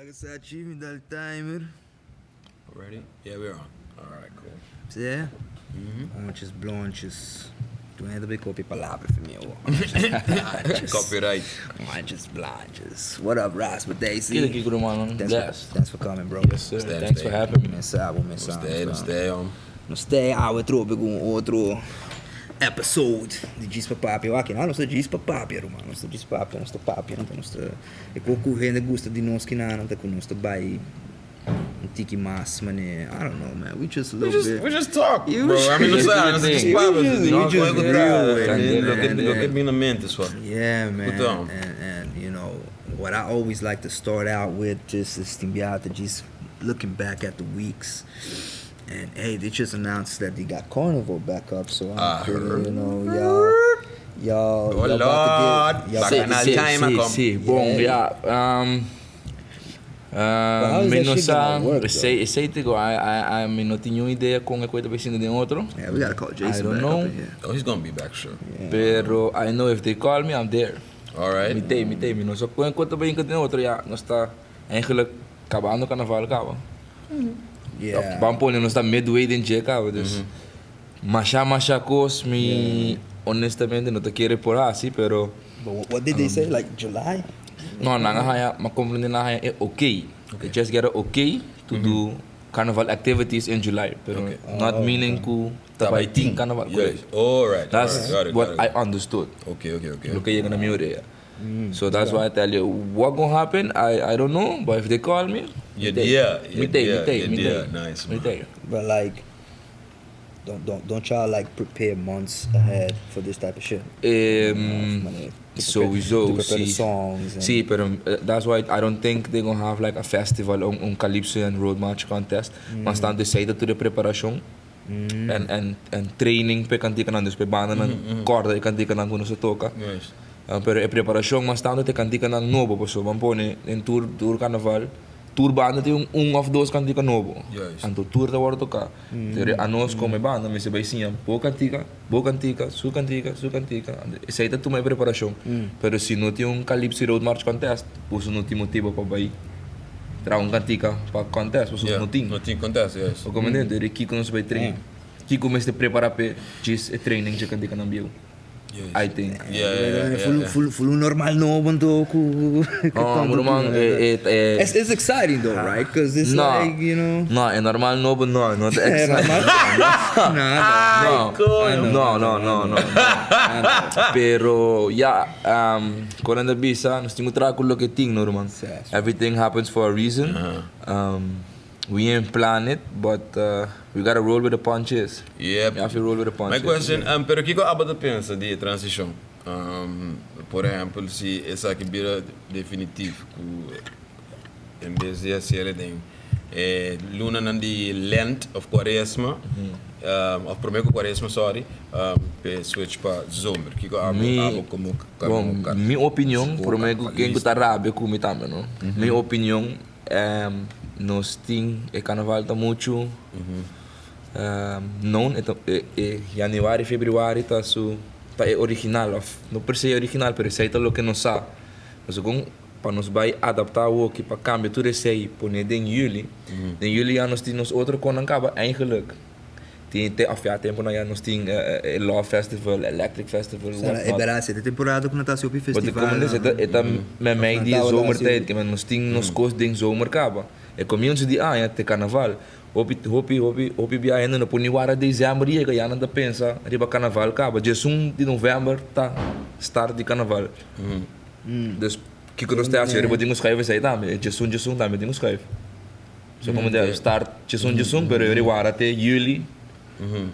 Laga sa chi mi dal timer. Ready? Yeah, we're on. Alright, cool. Sí? Ontjes, blondjes. Toen heb ik kopie palabra voor mij hoor. Blondjes. Copyright. Ontjes, blondjes. What up, Ras with Daisy? Kiko, kiko, man. Thanks for, Blessed. thanks for coming, bro. Yes, sir. Stay, Thanks stay. for having me. Mi sa, mi sa. Stay, stay on. Nos ta awe trobe ku otro episode di Djis pa Papia. Aki no, nos ta Djis pa Papia, ruman. Nos ta Djis Papia, nos ta papia, nos ta e kos ku hende gusta di nos kinan ta ku nos ta bai un tiki mas mane, I don't know, man. We just a We little just, bit. we just talk, You bro. I mean, just- no sa, nos we just just papia. we just real with it, Loke man. loke bin na mente, so. Yeah, man. Então. And what I always like to start out with just is timbiata, just looking back at the weeks. And hey, they just announced that they got Carnival back up, so I'm I pretty, heard. y'all, Oh, y'all about to get, y'all Lord. Si, Bacchanal si, time, si, come. si. Bon, Yeah. ja. But how is Mi that no shit sa, gonna work, though? esey te I, mi no tin idea con e cos ta bay den otro. Yeah, we gotta call Jason I don't back know. up in here. Oh, he's gonna be back, sure. Pero I know if they call me, I'm there. All right. Mi t'ey, mi t'ey, mi no sa con e cos ta bay den otro, ja, nos ta eigenlijk cabando carnaval caba. Ban pone nos ta midway den dje caba, dus masha masha cos mi honestamente no ta kere por asina, pero But what did they say? Like July? No, nan a haya, m'a comprende nan a haya e okay. They just get a okay to do carnival activities in July, pero not meaning ku ta bay tin carnival. Yes. All right. That's all right. Got it, what got I it. understood. Loke a yega na mi orea. So that's why I tell you what gonna happen. I don't know, but if they call me, Yeah, mi t'ey. Mi t'ey, mi t'ey, mi t'ey. Nice, Mi man. t'ey. But like, don't y'all like prepare months ahead for this type of shit? Money to Sowieso, to prepare the si. songs and- Si, pero that's why I don't think they're gonna have like a festival, un Calypso and Road March contest. Mas tanto esey ta tur e preparacion en training pa canticanan, dus pa bandanan corda e canticanan cu nos ta toca. Pero e preparacion mas tanto ta canticanan nobo, paso ban pone den tur carnaval, tur banda tin un of dos cantica nobo. Anto tur ta wordo toca. Pero anos como banda, mester bay siña bo cantica, bo cantica, su cantica, su cantica. Esey ta tur e preparacion. Pero si no tin un Calypso Road March contest, pues no tin motibo pa bay traha un cantica pa contest, pues no tin. No tin contest, yes. O como entende, kico nos bay train. Kico mester prepara pa djis e training di canticanan bieu. I think. Full, full, full normal no, want ku Oh, ruman, It's exciting though, right? Because it's No. like. No, e normal no, no, no É exciting. normal. No, No, no, no, no, no. Pero ja, cuando bisa, nos tin cu traha cu loke tin, no, man. Everything happens for a reason. We ain't plan it, but we gotta roll with the punches. We have to roll with the punches. My question, pero kico abo ta pensa di transicion? Por ehempel, si esaki bira definitivo, cu en bes di haci den lunanan di Lent of Cuaresma, of prome Cuaresma, sorry, pa switch pa zomer. Kico abo abo como Bon, mi opinion, prome ken ta rabia cu mi tambe, no? Mi opinion, nos tin e carnaval ta mucho known, e januari, februari ta su ta e original, of no per se original, pero esey ta loke nos sa. Mas segun pa nos bay adapta aki pa cambia tur esey pone den juli. Den juli ya nos tin nos otro cosnan caba eigenlijk. Tin te of ja tempo na ya nos tin Law Festival, Electric Festival, E whatnot. beratie, de temporada ku natasie op je Want festival. como diz, e ta met mij die Of zomertijd, que nos tin nos cos den zomer caba. E comienzo di aña te carnaval. Hopi hopi hopi hopi bia ainda no poni wara december yega ya nan ta pensa riba carnaval caba. 11 di november ta start di carnaval. Dus kiko nos ta riba tin schuif esey tambe. 11 11 tambe tin schuif. So como de start 11 11 pero riba wara te juli.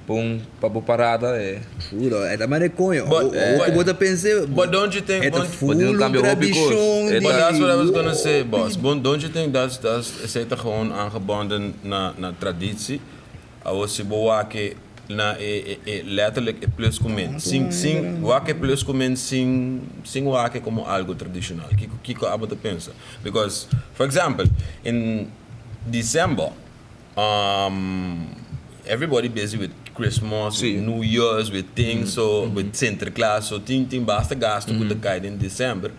Pon pa bo parada e. Puro, e ta mare coño. But O bo pensa. But don't you think E ta but, full But yung cambio hopi tradition. cos. But that's what I was gonna say, boss. But don't you think that's esey ta gewoon aangebonden na traditie? Als si bo wak na e letterlijk e plus cu min. Sin wak e plus cu min sin wak e como algo tradicional. Kico abo ta pensa? Because, for example, in December, everybody busy with Christmas, Si. with New Year's, with things, so with Sinterklaas, so tin basta gasto cu ta cay in December.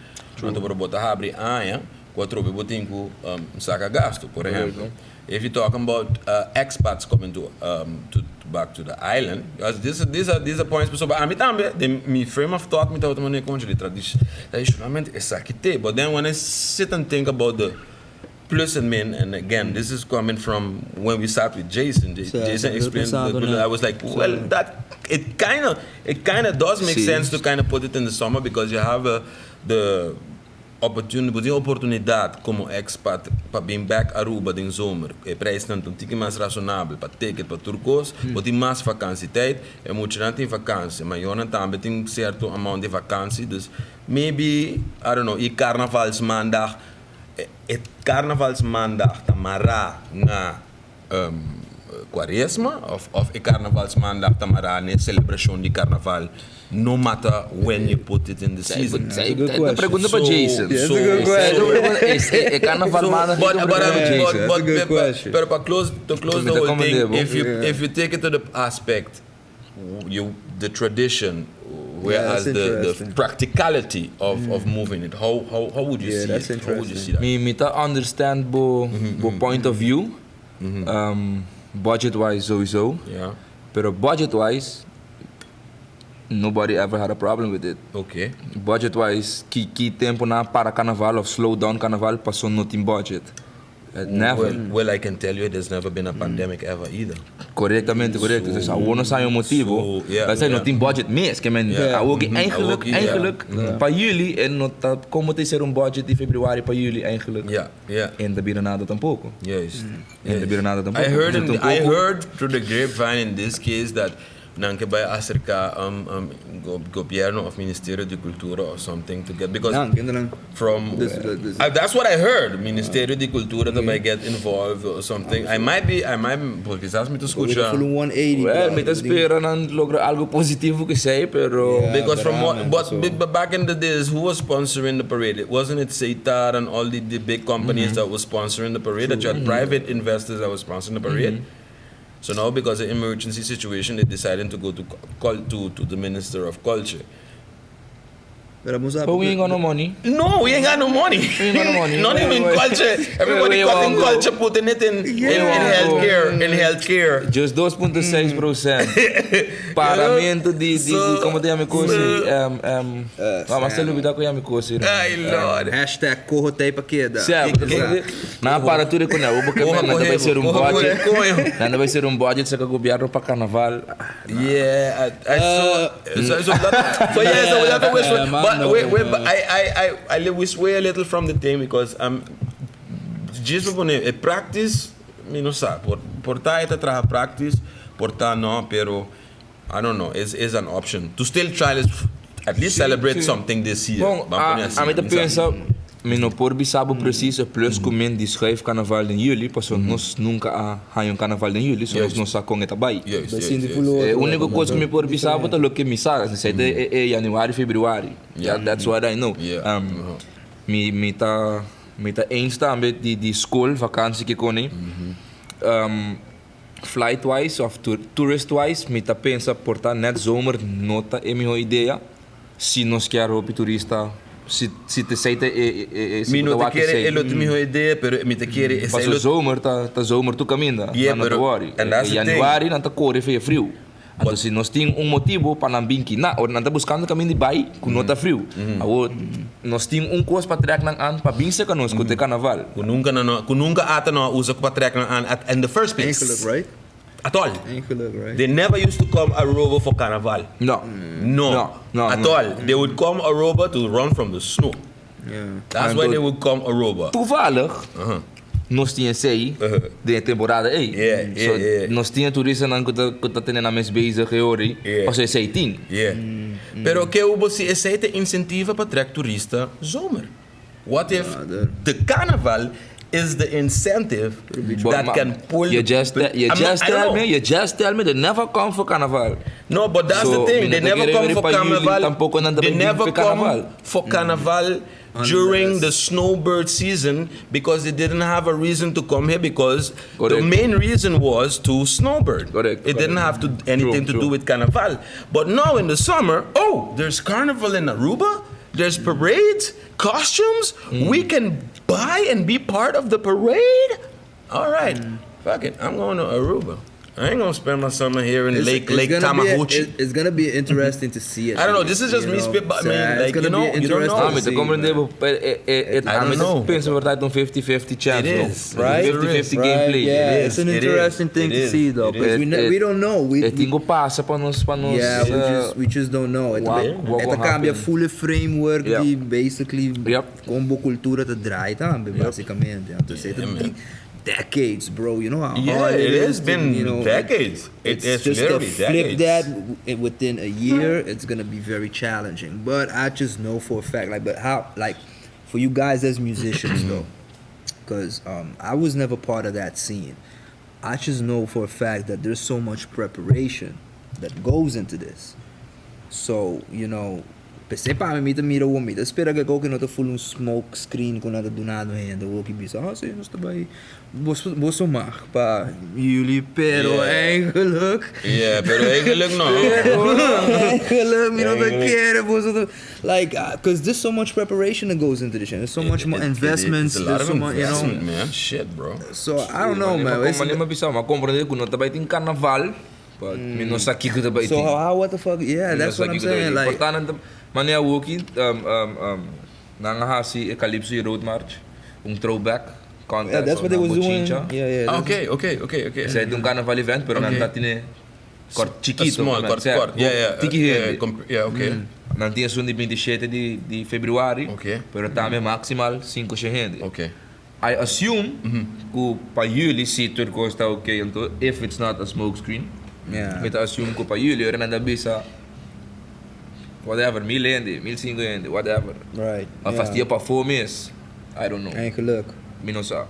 Anto bo ta habri aña. Cu atrobe bo tin cu saca gasto. Por ehempel, if you talking about expats coming to to back to the island, because this these are these are points pasobra ami tambe den mi frame of thought mi tabata manera concha di tradicionalmente esaki te, but then when I sit and think about the plus en min and again this is coming from when we sat with Jason, Jason explained the, I was like well that it kinda it kinda does make sense to kinda put it in the summer because you have the Opportunity, bo tin oportunidad como expat pa bin bek Aruba den zomer. E prijsnan ta un tiki mas razonabel pa ticket, pa tur cos. Bo tin mas vakantietijd. E muchanan tin vakantie, mayornan tambe tin cierto amount di vakantie. Dus maybe, I don't know, y carnavalsmaandag, e carnavalsmaandag ta mara na Cuaresma of of e carnavalsmaandag ta mara n'e celebracion di carnaval no matter when you put it in the season. That's a good question. Pregunta pa Jason. So, That's a good question. E carnaval maandag But, ta but, pregunta pa Jason. but, but, That's a good question. pero pa close, to close the Mi ta whole thing, comprende bo. if you, if you take it to the aspect, you, the tradition, whereas that's the, the interesting. practicality of, of moving it, how, how, how would you Yeah, see that's it? How would you interesting. see that? Mi, mi ta understand bo, bo point of view. Budget wise sowieso. Yeah. Pero budget wise, nobody ever had a problem with it. Okay. Budget wise, ki, ki tempo nan para carnaval of slow down carnaval paso no tin budget. Never. Well, well, I can tell you there's never been a pandemic ever either. Correctamente, correcto. Dus awor no sa e motibo. So, yeah, Dat zijn no yeah. tin budget mes. Ke men awor ki eigenlijk, Awor ki, yeah. eigenlijk, pa juli e no ta como te ser un budget di februari pa juli eigenlijk. Yeah. En ta bira nada tampoco. Juist. En ta bira nada tampoco. I heard, Dus in, tampoco- I heard through the grapevine in this case that nan ke bai acerca gobierno of Ministerio di Cultura or something to get because Nan, kende nan? from This- that's what I heard. Ministerio di Cultura ta bai get involved or something. I might be, I might, porque quizás mi ta Escucha. escucha. Full 180. Well, bro. mi ta spera nan logra algo positivo cu esey, pero... Yeah. Because from what, veramente, but, so- but back in the days, who was sponsoring the parade? It wasn't it Seitar and all the big companies that were sponsoring the parade. That you had private investors that were sponsoring the parade. So now, because of emergency situation, they decided to go to to to the Minister of Culture. Pero vamos a But we ain't got no money. No, we ain't got no money. We ain't got no money. Not even Wait, wait. culture. Everybody Wait, cutting wait, culture, putting it in in, in healthcare, in healthcare. Just 2.6%. Paramento di, di, di como te yama cosi? Ah, mas te lubida cu yama cosi. Ay, Lord. Hashtag corro tei pa keda. Certo. Na para tudo com ela, porque Corra, nada vai ser um corra, budget. corra. Nada vai ser um budget só que o governo para carnaval. Yeah, I saw. So, that, so yeah, so we have to wish. Yeah, man, but no, wait, wait, yeah. but I we sway a little from the thing because just pa pone e practice, mi no sa. Por ta e ta traha practice, por ta no, pero I don't know. It's an option to still try to at least celebrate something this year. Bom, Ban pone asina, a mi ta mi sa. pensa, mi no por bisa bo precies e plus cu men di schuif carnaval den juli, pasobra nos nunca a haña un carnaval den juli, so nos no sa con e ta bay. Juist, Bai juist, sinti juist. full E otro, unico man. cos cu mi por bisa bo ta loke mi sa, esey ta e januari, februari. That's what I know. Mi mi ta mi ta eens tambe di di school vakantie ke kone. Flight wise of tourist wise mi ta pensa por ta net zomer no ta e miho idea si nos kier hopi turista si si ta esey ta e e e si Mi bo no ta ta wak kere esey. e lo ta miho idea pero mi ta kere esey Paso lo zomer ta ta zomer tur caminda Yeah, nan no ta pero worry. and that's E the thing. januari nan ta core fe e friu. Anto si nos tin un motibo pa nan bin ki na ora nan ta buscando caminda di bay cu no ta friu. Awor nos tin un cos pa trek nan an pa bin cerca nos cu ta e carnaval. Cu nunca nan no, cu nunca ata no a usa pa trek nan an at in the first place. Eigenlijk, right? At all. Eigenlijk, right? They never used to come Aruba for carnaval. No. No. No, no, At no. all. They would come Aruba to run from the snow. Yeah. That's why they would come Aruba. Toevallig, nos tin esey den e temporada ey. So, nos tin e turistanan cu ta cu ta tene nan mes bezig e ora ey, pasobra esey tin. Yeah. Pero ke hubo si esey ta incentiva pa trek turista zomer? What if the carnaval is the incentive that can pull You just, you I'm not- just I don't tell know. me, you just tell me they never come for carnaval. No, but that's So, the thing. mi They no ta never kere come weri for pa jullie, carnaval. tampoco nan ta They bai never bin pa come carnaval. for carnaval during the snowbird season because they didn't have a reason to come here because the Correct. main reason was to snowbird. Correct, It didn't correct. have to anything True, to do true. with carnaval. But now in the summer, oh, there's carnival in Aruba. There's parades, costumes, we can buy and be part of the parade. All right, fuck it, I'm going to Aruba. I ain't gonna spend my summer here in Lake Lake gonna be a- Tamahuchi. it's gonna be interesting to see it. I don't know, this is just you me know? spit- I So, mean, it's like, gonna you know, be you don't interesting know. to Ah, mi see, ta comprende, man. I I don't know. pensa berdat un 50-50 chance, It no? is, Right? 50-50 Right, gameplay. Yeah, It it's is, an it is, interesting thing it to is, see though, it because is. we, ne- we don't know. We, E tin ku pasa pa nos pa nos. yeah, we just we just don't know. Het what het will cambia happen. full framework Yeah. di basically Yep. kon bo cultura ta draai tambe basicamente. Anto Yeah, yeah, man. decades, bro. You know how Yeah, hard it it has is to, been you know, decades. It It's is just to literally flip decades. that within a year, it's gonna be very challenging. But I just know for a fact, like, but how, like, for you guys as musicians though, because I was never part of that scene. I just know for a fact that there's so much preparation that goes into this. So, you know, p'esei pa mi, mi ta mira mi ta spera ku ku no ta full un smoke screen ku nan ta dunando hende o ku bisa, ah, si, nos ta bai boso boso mag pa jullie, pero Yeah. eigenlijk Yeah, pero eigenlijk no. eigenlijk mi no ta Eigenlijk. kere boso ta- like because there's so much preparation that goes into this shit. There's so much more investments, It's a lot there's of so much, you know. investment, man. Shit, bro. So I don't know, man. It's- M'a bisa, m'a comprende ku no ta bai tin carnaval, but mi no sa kiko ta bai so tin. how what the fuck? Yeah, that's what I'm saying. Like, Importante, manera woki, nan a hasi e Calypso y Road March, un throwback contest. yeah, that's what they na was doing. Bochincha. Yeah. Ah, Okay. Esei ta un carnaval event, pero Okay. nan tatin kort chikito. A small, man, kort, sea, kort. Yeah. Tiki Yeah, hende. yeah, okay. Nan tin esun di 27 di februari, pero tambe maximal 5 hende. I assume ku pa jullie si tur kos ta okay, anto if it's not a smoke screen, mi ta assume ku pa jullie ora nan ta bisa whatever, 1000 hende, 1500 hende, whatever. Of hasta pafó mes, I don't know. Eigenlijk. Mi no sa.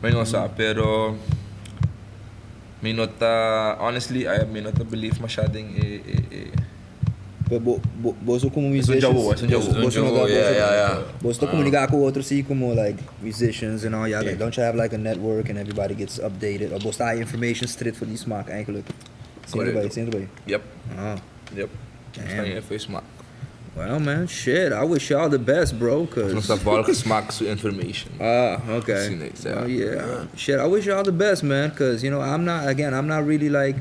Mi no sa, pero mi no ta, honestly, I mi no ta believe masha den e e e Pero bo, bo, boso como Es un musicians, jawo, es un jawo. boso no Es un jawo, ta- yeah, yeah. Boso ta comunica cu otro si como like musicians and all, yeah, like, don't you have like a network and everybody gets updated? Of boso ta information straight for di Smaak eigenlijk. Sien Correcto. erbij, sien erbij. Yep. Ah. Yep. Damn. Sta in even Smaak. Well, man, shit. I wish y'all the best, bro. Cause Nos ta volg Smaak su information. Ah, okay. Si, nee, ja. Oh yeah. Shit, I wish y'all the best, man. Cause you know I'm not again, I'm not really like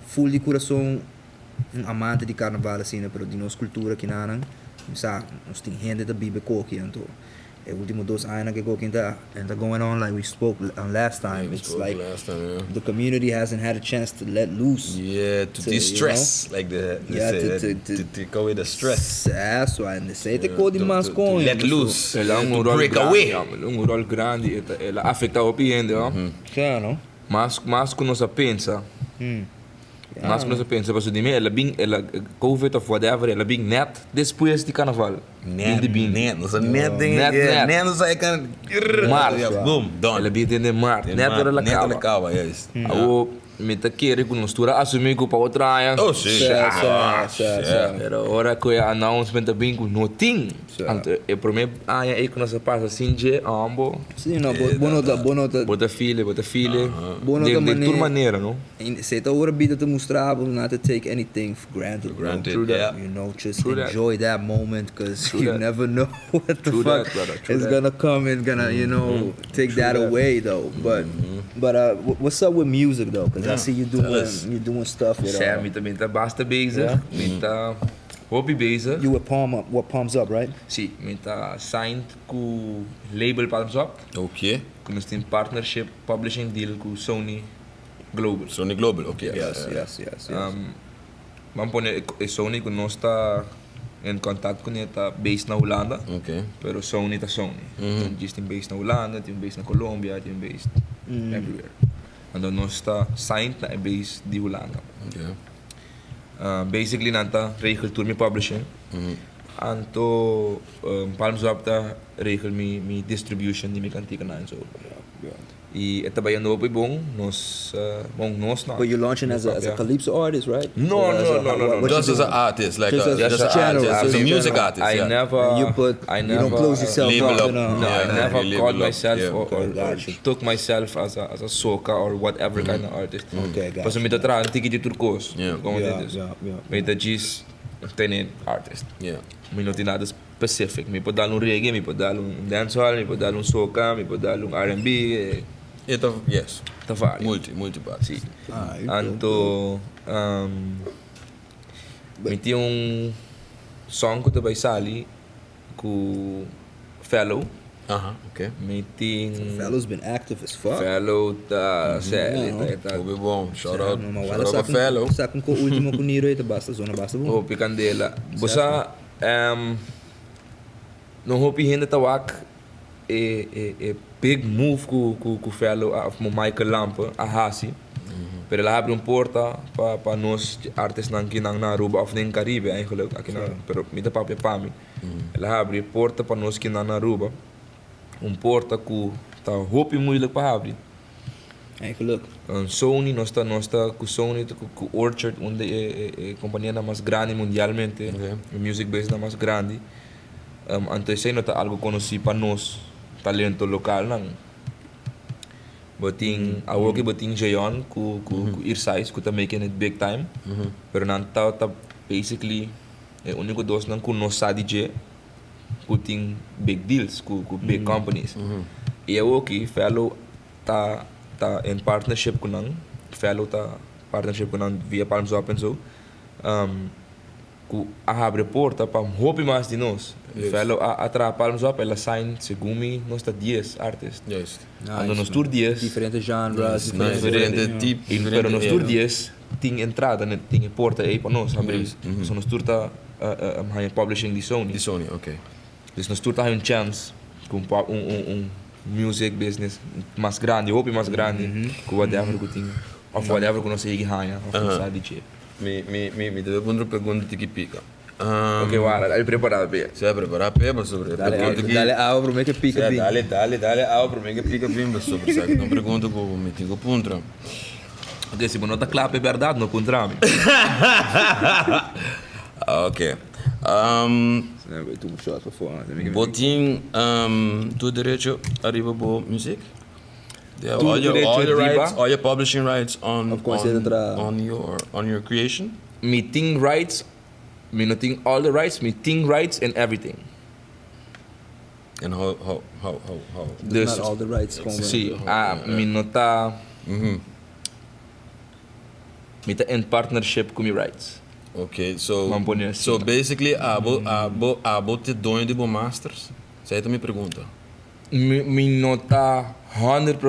full di curason un amante di carnaval asina, pero di nos cultura kinanan. Sa, nos tin hende ta biba koki anto. E ultimo dos aña ku koki ta and ta going on like we spoke on last time. Yeah, we It's spoke like last time, yeah. the community hasn't had a chance to let loose. Yeah, to To, you de-stress, like the, they Yeah, say, that, to to take away the stress. Eso, and esei ta Yeah, kos di mas to coño. let loose, El a un to rol break grandi, away. ja, un rol grandi, el a afecta hopi hende, no? Claro. Mas mas ku nos a pensa. Mas ku nos a pensa, pasobra di mi el a bin, el a COVID of whatever, el a bin net despues di carnaval. Net, Bin di bin. net, no net ding, Net, yeah, net. net, no sa kan, Maart. yeah, boom, done. El a bin den maart, Den net maart, ora el a net caba. el a caba, yes. Awo, mi ta kere ku nos tur a asumi ku pa otro aña. Oh, si. Sa, sa, sa, sa. Pero ora ku e announcement a bin ku no tin. Sa. Anto e prome aña ei ku nos a pasa sin dje, ambo. Si, no, bo, bo no ta, bo no ta. Bo ta feel, bo ta feel. Bo no De, ta de tur manera. manera, no? Esei ta ora bida ta mustra bo not to take anything for granted, bro. Granted, True that. yeah. You know, just True that. enjoy that moment because True you that. never know what the True fuck that, brother. True is that. gonna come and gonna, you know, take True that that. away though. But but what's up with music though? Because I Yeah. see you Tell doing us. you doing stuff with Sam, mi tambe ta basta bezig. Yeah. Mi ta hopi bezig. you with Palm Up, what Palms Up, right? Si, mi ta signed ku label Palms Up. Okay. Ku nos tin partnership publishing deal ku Sony Global. Sony Global, okay. Yes, yes. Ban pone e Sony ku nos ta en contact kuné ta based na Hulanda. Pero Sony ta Sony. Nan djis tin base na Hulanda, tin base na Colombia, tin base everywhere. Anto nos ta signed na e base di Hulanda. Basically nan ta regel tur mi publishing. Anto Palms Up ta regel mi mi distribution di mi kantikanan en zo. Y e ta bayendo hopi bon, nos, bon nos no. But you're launching as a calypso artist, right? No, Or as no, a, no, no, what, no. what you Just as doing? an artist, like Just a, as- just just an general, artist, just as a music general. artist. I never, You put, I you never, don't close yourself Label up. up. You know? No, I Yeah, never you label called up, myself yeah. or Got you. took myself as a soca or whatever kind of artist. Okay, got Pasobra mi ta traha tiki di tur kos. Como dices. Mi ta djis. tene artist. Yeah. Mi no tin nada specific. Mi por dal un reggae, mi por dal un dancehall, mi por dal un soca, mi por dal un R&B. E ta, yes. Ta varia. Multi, multi-part. Si. Anto, mi tin un song ku ta bai sali ku Fellow. Aha, ok. Mi tin. Fellow's been active as fuck. Fellow ta serio, ta, ta. Hopi bon. Shout out, No, ma shout wala out pa Fellow. Sa con ko ultimo ku Niro ta basta zona basta bon. Hopi candela. Bo sa, no hopi hende ta wak e, e, e big move ku, ku, ku Fellow a, of Michael Lampe a hasi. Pero el a habri un porta pa, pa nos artistnan kinan na Aruba of den Caribe eigenlijk, akinan, pero mi ta papia pa mi. El a habri porta pa nos kinan na Aruba. Un porta ku ta hopi moeilijk pa habri. Eigenlijk. Sony, nos ta, nos ta ku Sony, ku, ku Orchard, un di e, e, e kompanianan mas grandi mundialmente. E music business mas grandi. Anto esei no ta algo konosí pa nos talento lokalnan. Bo tin, awor ku bo tin Jeon ku, ku, ku Irsais ku ta making it big time. Pero nan ta, ta basically e úniko dosnan ku nos sa di dje ku tin big deals ku, ku big companies. I awor ki Fellow ta, ta in partnership ku nan, Fellow ta partnership ku nan via Palms Up en so. Ku a habri porta pa hopi mas di nos. Fellow a a traha Palms Up, el a sign segun mi nos ta dies artist. Juist. Anto nos tur dies. Diferente genres, Nice. Diferente tip, Y pero nos tur dies tin entrada, tin e porta ei pa nos habri. So nos tur ta haña publishing di Sony. Di Sony, ok. Dus nos tur ta haña un chance ku un un un un music business mas grandi, hopi mas grandi ku whatever ku tin of whatever ku nos a yegi haña of nos sa di dje. Mi, mi, mi, mi ta debe puntra un pregunta tiki pika. Ok, wara, dale prepará p'e. Si, prepará p'e, pasobra e pregunta ki. Dale awa promé ke pika bin. Dale, dale, dale awa promé ke pika bin, pasobra esaki ta un pregunta ku mi tin ku puntra. Ok, si bo no ta kla p'e bèrdat, no puntra mi. Ok. Bo tin tur derecho ariba bo muzik? Tur derecho riba. All your publishing rights on on your on your creation? Mi tin rights, mi no tin all the rights, mi tin rights in everything. And how how how how how? Dus, Not all the rights kon si, mi no ta, mi ta in partnership ku mi rights. Ok, so Ban pone asina. so basically abo abo abo ta doño di bo masters? Esei ta mi pregunta. Mi no ta 100%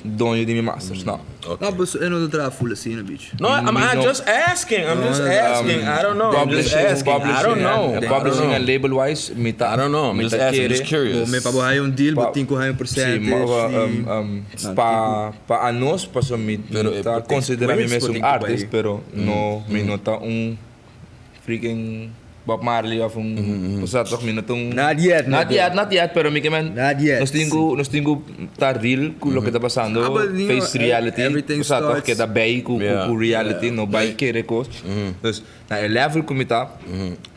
doño di mi masters, no. No, pues e no ta traha full asina, bitch. No, I'm, I'm just asking, I'm just asking, I don't know, I'm just asking, I don't know. Publishing and label wise, mi ta I don't know, I'm mi just ta asking, I'm kere. just curious. Bo me pa bo haya un deal, bo tin ku haya un percentage. Si, pa pa anos, pasobra mi ta considera mi mes un artist, pero no, mi no ta un Freaking Bob Marley of un cosa toch mi no ta un Not yet, Not nigga. yet, not yet, pero mi ke men Not yet. nos tin ku nos tin ku ta real ku loke ta pasando, Ah, but you know, face reality, everything cosa toch starts- keda bij ku ku Yeah. ku reality, no bai kere kos. Dus na e level ku mi ta,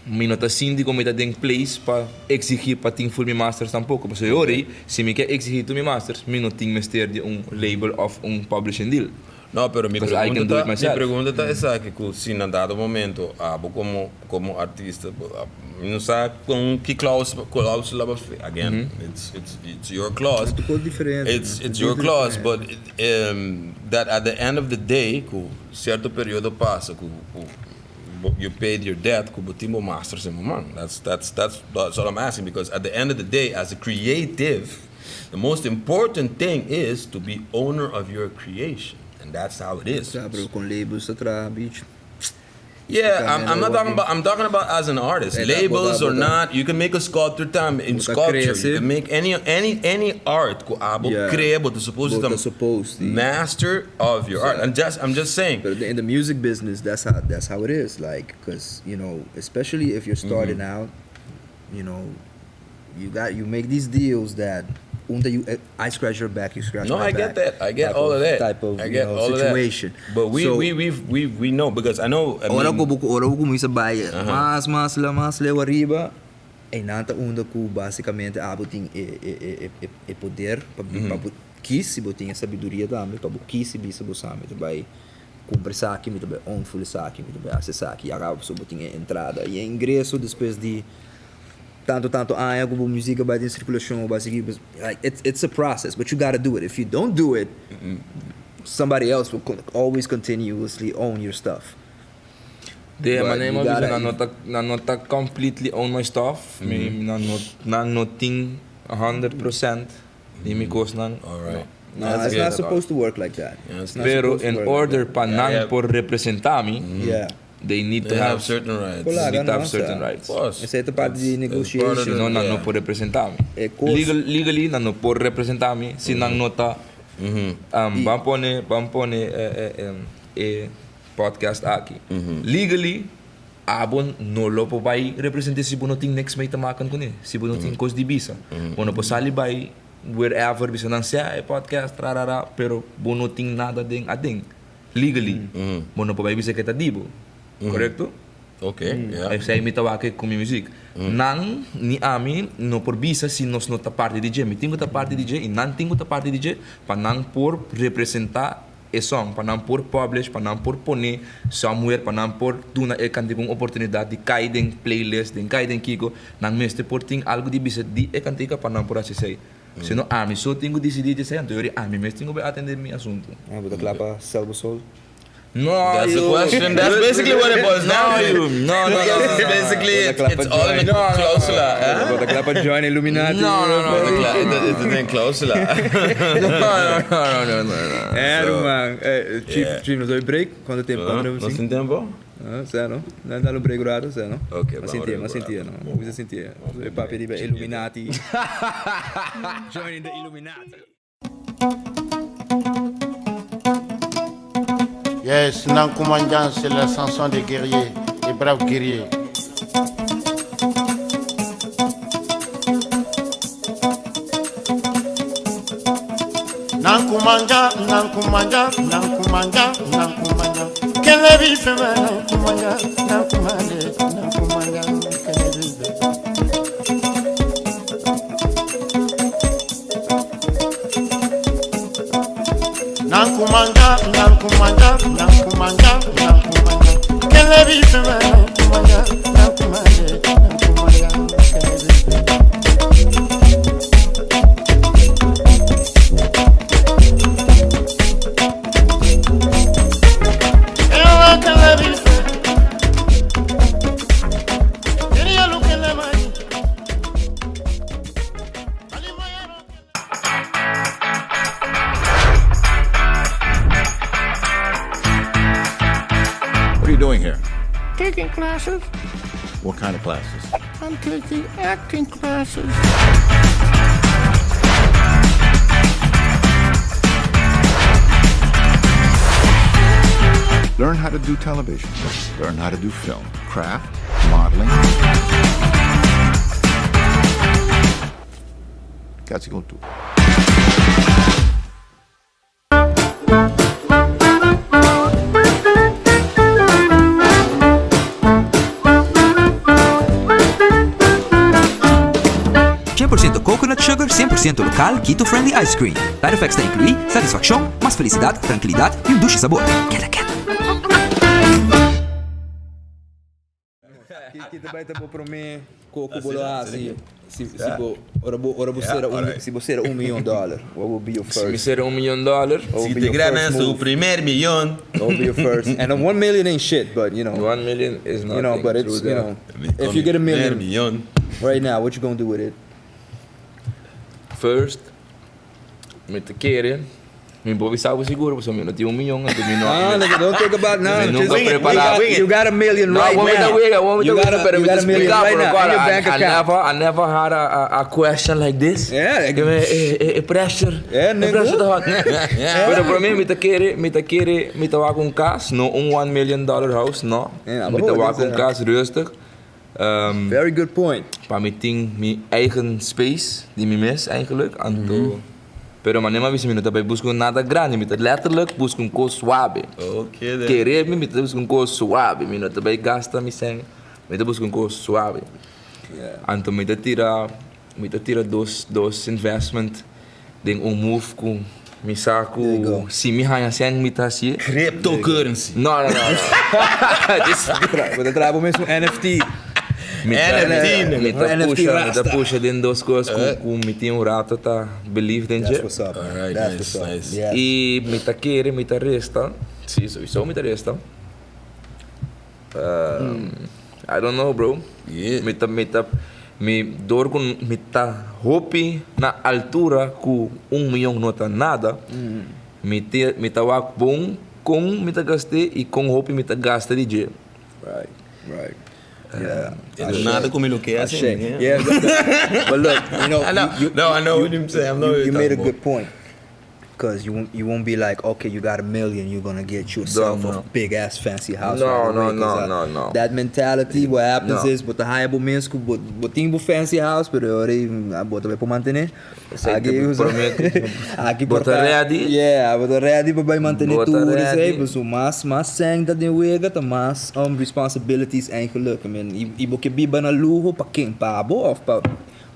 mi no ta sinti ku mi ta den place pa exigí pa tin full mi masters tampoko. Pasobra e ora ei, si mi ke exigí tur mi masters, mi no tin mester di un label of un publishing deal. No, pero mi Because I can pregunta do it ta, mi myself. pregunta ta esaki, ku si na dado momento abo komo, komo artista, bo a, mi no sa kon ki claus, clausula bo fi, again, it's, it's, it's your clause. Ta kos diferente, It's, man. it's your clause, but that at the end of the day, ku sierto periodo pasa, ku, ku bo, you paid your debt, ku bo tin bo masters den bo man. That's, that's, that's, that's all I'm asking, because at the end of the day, as a creative, The most important thing is to be owner of your creation and that's how it is. Sa, pero con labels ta traha, bitch. Yeah, I'm not talking about, I'm talking about as an artist. Labels or not, you can make a sculptor tambe, in sculpture, you can make any, any, any art ku abo crea, bo ta supposed Bo ta ta supposed, sí. master of your art. I'm just, I'm just saying. Pero in the music business, that's how, that's how it is, like, cause, you know, especially if you're starting out, you know, You got you make these deals that unda you I scratch your back, you scratch No, my I get back that. I get type all of that. Type of I you get know, all of that. situation. But we, So, we, we, we, we know because I know. I ora mean, ku bo ora bo kuminsá bai mas mas la mas leu ariba einan ta unda ku basikamente abo tin e e e e e e poder pa pa bo kis si bo tin e sabiduria tambe pa bo kis si bisa bo sa mi ta bai. Kumpra esaki, mi ta bai own ful esaki, mi ta bai hasi esaki. Ya kaba pasobra bo tin e entrada i e ingreso despues di tantu tantu aña ku bo muzik a bai den sirkulashon, bo bai sigui, like it's it's a process but you gotta do it. If you don't do it, somebody else will always continuously own your stuff. De But manera you mi a bisa gotta nan no ta nan no ta completely own my stuff, mi nan no nan no tin 100% di mi kosnan. Alright. No, That's it's good. not supposed to work like that. Yeah, It's not Pero supposed to in work like order that. pa nan yeah. por representa mi, Yeah. they need to They have have certain rights. Por laga, need to have no, certain sa. rights. Of course. Esei ta parti di It's- it's part of negotiation. the- No, nan no yeah. por representa mi. E kos- Legal, legally nan no por representa mi si nan no ta ban pone ban pone e e e podcast aki. Legally abo no lo por bai represente si bo no tin niks mee te maken kuné, si bo no tin kos di bisa. Bo no por sali bai wherever bisa nan sea e podcast ra ra ra pero bo no tin nada den aden legally. Bo no por bai bisa ke ta di bo. Korekto? Ok, ya. Esei mi ta wak ku mi muzik. Nan ni ami no por bisa si nos no ta parti di dje. Mi tin ku ta parti di dje i nan tin ku ta parti di dje pa nan por representá e song, pa nan por publish, pa nan por pone somewhere, pa nan por duna e kantika un oportunidat di kai den playlist, den kai den kiko. Nan mester por tin algu di bisa di e kantika pa nan por hasi esei. Si no ami so tin ku disidí di esei, anto yori ami mes tin ku bai atendé mi asuntu. Ah, bo ta kla pa sell bo soul? No, That's the you. question. That's basically what it boils down No, to. you. No, no, no, no, no. Basically, Bo ta kla pa it's all in join. the clausula. eh? Bo ta kla pa join Illuminati? No, no, no, It's a It's in clausula. No, no, no, no, no, no. Eh, ruman. Eh, Chief, Yeah. Chief, nos doy break? Cuanto tempo? Cuanto Nos tin tempo? Ah, sa no? Nan dal un break rato, sa no? Ok, Ma vamos sinti, break ma sinti, rato. no? Bisa sinti. E papia riba Illuminati. Joining the Illuminati. Yes, Nankumanjan, c'est la chanson des guerriers, des braves guerriers. Nankumanja, Nankumanja, Nankumanja, Nankumanja. Kele bi fema Nankumanja, Nankumanje, Nankumanja, kele bi fema. Nankumanja, Nankumanja, Nankumanja, Nankumanja. Kele bi fema Nankumanja, Nankumanje, Nankumanja, kele bi fema. Ewa kele bi fema. Kiriya lu kele mani. What are you doing here? Taking classes. What kind of classes? I'm taking acting classes. Learn how to do television. Learn how to do film, craft, modeling. Casi con tú. 100% coconut sugar, 100% local, keto-friendly ice cream. Side effects ta inclui, satisfaccion, mas felicidad, trankilidad y un dushi sabor. Keda keto. Ki ta bai ta bo prome koko bo lo hasi si si bo ora bo ora bo sera un si bo sera un miyon dollar what will be your Si mi first sera un miyon dollar what will Si be te your gana first su move primer miyon. what will be your first and a 1 million ain't shit but you know One million is you know nothing but it's true you that. know if you get a Primer million miyon. right now what you gonna do with it First, mi ta kere, mi por bisa bo sigur pasobra mi no tin un miyon, anto mi no. Ah, nigga, don't think about now. Mi Just nunca you prepara. got, you got a million No, right awor mi ta now. wega, awor mi You ta got wega, a, pero you mi got ta a million splika right bo, now in your I, bank I account. never, I never had a question like this. Yeah, E, e, e pressure. Yeah, E nigga. pressure ta hot. Pero pa mi, mi ta kere, mi ta kere, mi ta wak un kas, no un $1 million house, no. Yeah, Mi ta maar wak goed, un eh. kas rustig. Very good point. Pa mi tin mi eigen space di mi mes eigenlijk. Anto, Pero manera mi a bisa mi no ta bay busca un nada grandi, mi ta letterlijk busca un cos suave. Ok, then. Kere mi, mi ta busca un cos suave, mi no ta bay gasta mi cen, mi ta busca un cos suave. Anto mi ta tira, mi ta tira dos, dos investment den un move cu. Mi sa ku si mi haña sèn mi ta hasié. Cryptocurrency. No, no, no. Bo ta traha bo mes un NFT. Mi ta, NFT, mi ta NFT pusha, mi ta rasta. pusha den dos kos ku ku mi tin un rato ta believe den dje. That's what's up, man. Alright, That's nice, what's up. nice. Yes. I mi ta kere, mi ta resta. Si, souiso mi ta resta. I don't know bro. Yeah. Mi ta mi ta mi door ku mi ta hopi na altura ku un miyon no ta nada. Mi te mi ta wak bon kon mi ta gast'é i kon hopi mi ta gasta di dje. Right, right. Yeah. E no nada ku mi lo ke hasi. Ashe. Yeah, but look, you know, I know. you, you, No, I know you, what you're saying. I know you, what you you're made a talking good point. Cause you won't, you won't be like, okay, you got a million, you're gonna get yourself No, a no. big ass fancy house. No, right no, away, 'cause, no, no, no. That mentality, what happens No. is, bo ta haya bo mes ku bo bo tin bo fancy house, pero ora ei bo ta bai por mantene. Esei te prometo. Aki Bo ta ready? Yeah, bo ta ready pa bai mantene Bo ta tur esei. ready. Paso mas mas sèn ta den wega ta mas um, responsibilities eigenlijk. I mean, i, i bo ke biba na luho pa ken? Pa abo of pa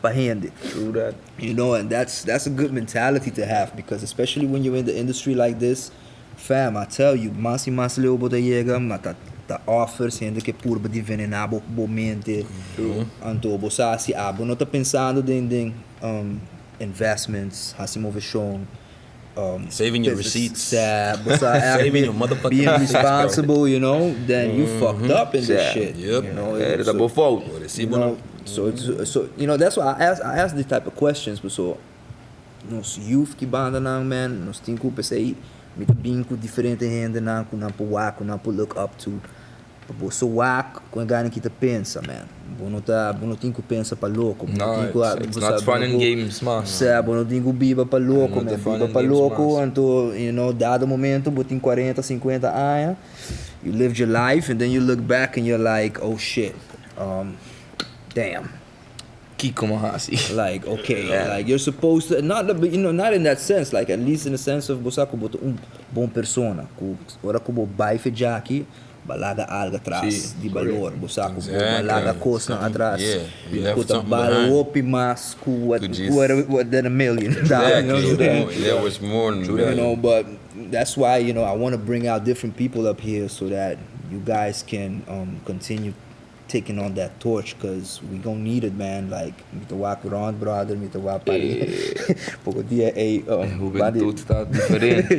pa hende? True that. You know, and that's that's a good mentality to have because especially when you're in the industry like this, fam, I tell you, mas i mas leu bo ta yega, ma ta ta offers hende ke purba di venená bo bo mente. Anto bo sa si abo no ta pensando den den um, investments, hasi moveshon, um, Saving your business- receipts. Sa, bo sa Saving your motherfucking being receipts, bro. responsible, you know, then you fucked up in this Yeah. shit. Yep. You know, Eh, so- ta bo fout. you know, so it's, so you know that's why I ask these type of questions, but so nos youth ki banda nan man, nos tin ku p'esei mi ta bin ku diferente hendenan ku nan por wak, ku nan por look up to. Pa bo so wak ku e gana ki ta pensa man. Bo no ta bo no tin ku pensa pa loko, bo no No, tin ku it's, it's bo sa not bo fun no and ku games mas. Sa bo no tin ku biba pa loko No man, ta fun biba and pa games loko mas. anto you know dado momento bo tin cuarenta, cincuenta aña, you lived your life and then you look back and you're like oh shit, um, damn. Kiko mi a hasi? Like okay, like you're supposed to not you know not in that sense, like at least in the sense of bo sa ku bo ta un bon persona, ku ora ku bo bai fe djaki, bo a laga algo atras Sí, di balor, bo sa ku bo a Exactly. laga kosnan atras Yeah, you left ku ta something bal behind. hopi mas ku what Ku djis. what what than a million dollar, you know what I'm Exactly. saying? There was more than You know, but that's why, you know, I want to bring out different people up here so that you guys can um, continue taking on that torch cause we gon need it man like mi ta wak rond brother mi ta wak pari poko dia ey E hubentud ta diferente.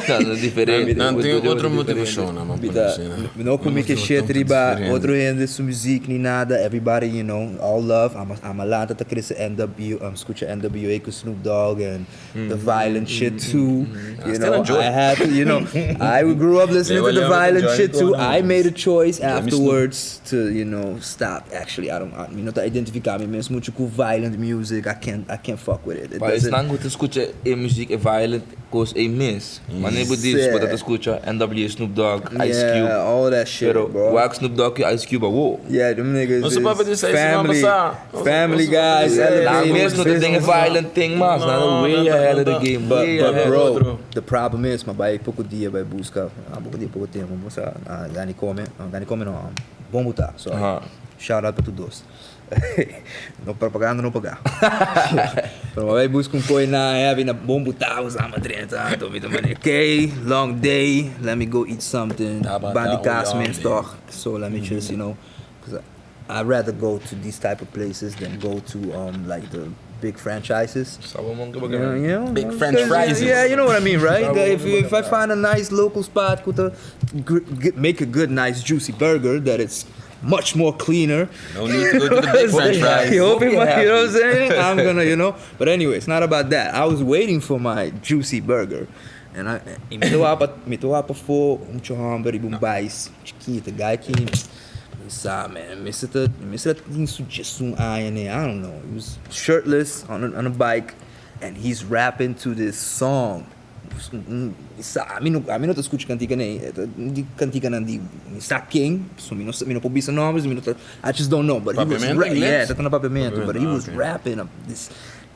Ta diferente. Nan tin otro diferente. motivashon nan Mi por ta asina. no ku mi ke shit riba otro hende su muziek ni nada everybody you know all love ama ama lanta ta krese NW um skucha NWA ku Snoop Dogg and the violent shit too you Still know enjoy. I had to you know I grew up listening to the violent shit too I made a choice afterwards to you know stop actually I don't I, mi no ta identifica mi mes mucho cu violent music I can't I can't fuck with it, it Pa doesn't esnan cu ta scucha e muziek e violent cos ey mes. Manera bo dici bo ta scucha NWA Snoop Dogg, Ice Cube. Yeah, all that shit, Pero bro. wak Snoop Dogg y Ice Cube awo. Yeah, them niggas Nos is papia di seis siman family, pasá. Nos- family nos guys, papia di seis. Nan elevated mes no ta den e business. violent thing mas. Nan ta No, way nan ta- ahead of the nan ta- game. But, way but ahead. bro, Otro. the problem is, m'a bai poko dia bai buska, ah, poko dia, poko tempo, bo sa, ah, gani come, ah, gani come no, ah, bon buta, sorry. Aha. Shout out pa tur dos. No propaganda no paga. Pero m'a bai buska un koi na heavy na bon buta, bo sa, m'a drenta, anto mi ta mane, okay, long day, let me go eat something, Taba bandi ta kas un mes long day. toch, so let me just, you know, 'cause I'd rather go to these type of places than go to um, like the big franchises. Yeah, you know, Big French 'cause, fries. Yeah, you know what I mean, right? If, if I find a nice local spot, ku ta make a good, nice, juicy burger that it's much more cleaner. No need to go to the big French fries. You open my, you know what I'm saying? I'm gonna, you know. But anyway, it's not about that. I was waiting for my juicy burger. And I, y mi ta wak pa, mi ta wak pafó, un chomber riba un bais chikito, guy ki sa man, mester ta, mester ta tin su djesun aña ne, I don't know. He was shirtless on a, on a bike and he's rapping to this song. Sa, ami no, ami no ta skucha kantika nei, e ta di kantikanan di mi sa ken, so mi no sa, mi no por bisa nombres, mi no ta, I just don't know, but he was Papiamento, ra, ingles? yeah, ta na papiamento, but he Papiamento, was ah, okay. rapping up this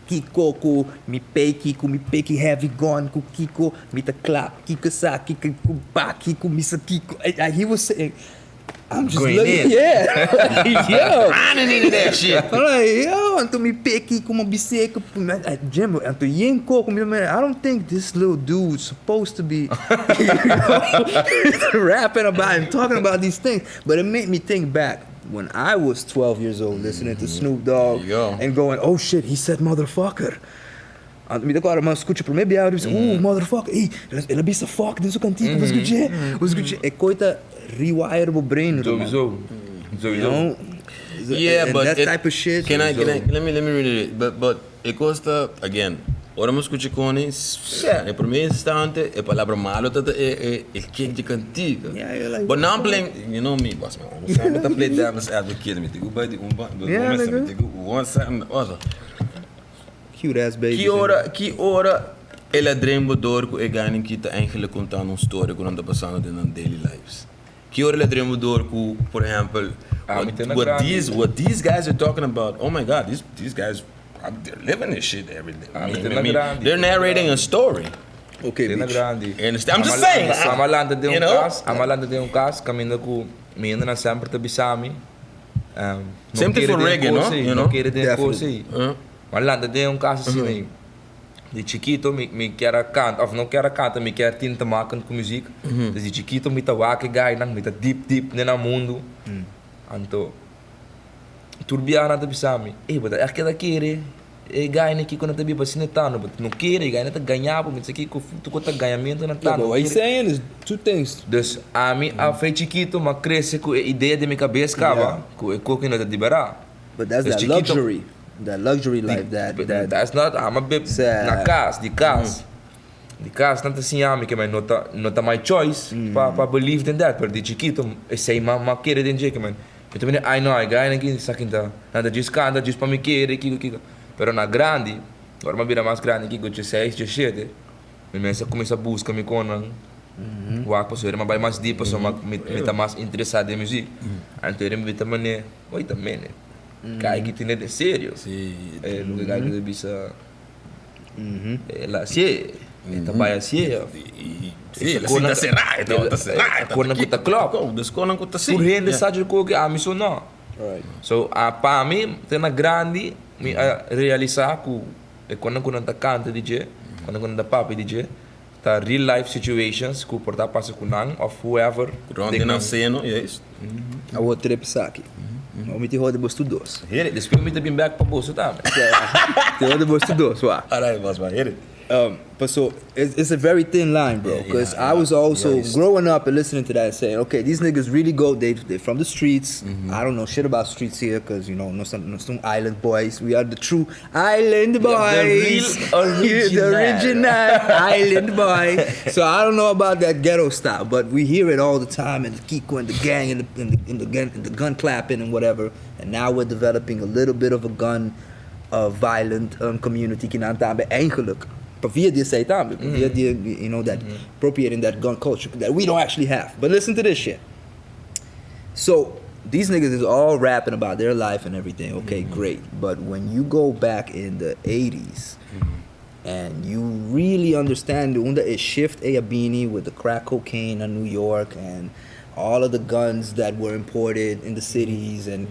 Kiko ku mi pei kiko mi pei ki heavy gun ku kiko mi ta klap kiko sa kiko ku ba kiko mi sa kiko, he was saying. I'm just Going looking, in. yeah. Yo. Running into that shit. I'm like, yo, anto mi peki ku mi bisé ku Jim, anto yen ko ku mi I don't think this little dude's supposed to be rapping about and talking about these things. But it made me think back when I was 12 years old listening to Snoop Dogg There you go. and going, oh shit, he said motherfucker. Anto mi ta kòrda, m'a skucha promé biaha, mi bisa, ooh, motherfucker, ey, el a bisa fuck den su kantika, bo skuch'é, bo skuch'é. E koi ta rewire bo brain, ruman. Sowieso. You Sowieso. know? Yeah, And but that it- type of shit. Can I, let me read it. But e kos ta, again, ora mi skucha koni, e promé instante, e palabra malo ta e e e kick di kantika. Yeah, you're like, But now I'm playing, you know me, boss man. I'm semper ta play devil's advocate, mi ta ku bai di un ba, Yeah, mi nigga. ta ku one side and the other. Cute ass baby. Ki ora el a dream bo door ku e gainan ki ta eigenlijk kontando un story ku nan ta pasando den nan daily lives? Ki ora el a dream bo door ku, por ehempel, Ah, mi what, ta na what grandi. these, what these guys are talking about, oh my God, these guys, they're living this shit every day. Ah, mi I ta na mean, grandi. they're narrating a story. Okay, Te na bitch. grandi. You understand? I'm just saying. Ami a lanta den You un know? kas, ami a lanta den un kas, kaminda ku mi hendenan semper ta bisa mi. Um, no Same thing kere for den reggae, no? kos ei, You no know? kere den kos Definitely. ei. Mi a lanta den un kas asina ei. Di chikito mi mi kier a kanta, of no kier a kanta, mi kier tin te maken ku muziek. Dus di chikito mi ta wak e gainan, mi ta diep diep den nan mundu. Anto tur biaha nan ta bisa mi, ey bo ta ègt keda kere e gainan kiko nan ta biba asina tantu, bo no kere, e gainan ta gaña bo, mi sa kiko tur ta gañamentu nan ta, No, but no what he's kere. saying is two things. Dus ami a fe chikito m'a krese ku e idea den mi kabes kaba ku e koki no ta liberá. But that's Dus that chikito luxury. That luxury life that that That's not ami a bib Sa- na kas, di kas. Di kas nan ta siña mi ke no ta no ta my choice pa pa believe den dat, pero di chikito esei m'a m'a kere den dje ke men mi ta bini ai no e gainan aki sa kinta nan ta djis kanta djis pa mi kere kiko kiko pero na grandi ora m'a bira mas grandi kiko dieseis diesshete mi mes a kuminsá buska mi konan wak pasobra mi a bai mas dip pasobra mi mi ta mas interesá den muzik anto mi ta mane wait a minute kai ki tene den serio e loke kai ki ta bisa el a hasié e ta bai hasié of Sí, el a sinta será, e tabata será, e Konan ku ta klòp. Dus konan ku ta si. Tur hende sa dje koke, ami so no. So a pa mi te na grandi mi a realisá ku e konan ku nan ta kanta di dje, konan ku nan ta papia di dje, ta real life situations ku por ta pasa ku nan of whoever. Rond di nan seno, juist. Awor trip esaki. Awor mi tin hòrde bos tur dos. Hit it. Despues mi ta bin bek pa boso tambe. Tin hòrde bos tur dos, wak. Alright, bos man, hit it. Paso, it's, it's a very thin line, bro. Because I was also growing up and listening to that and saying, okay, these niggas really go, they from the streets. I don't know shit about streets here because, you know, no, no some island boys. We are the true island are the boys. real The original. original island boy. So I don't know about that ghetto style, but we hear it all the time and the Kiko and the gang and the, and the, and the, gun, and the gun clapping and whatever. And now we're developing a little bit of a gun violent community kinan tambe eigenlijk. Pa via di esei tambe, pa via di, you know, that appropriating that gun culture that we don't actually have. But listen to this shit. So these niggas is all rapping about their life and everything. Okay, great. But when you go back in the 80s and you really understand unda e shift ei a bini with the crack cocaine in New York and all of the guns that were imported in the cities and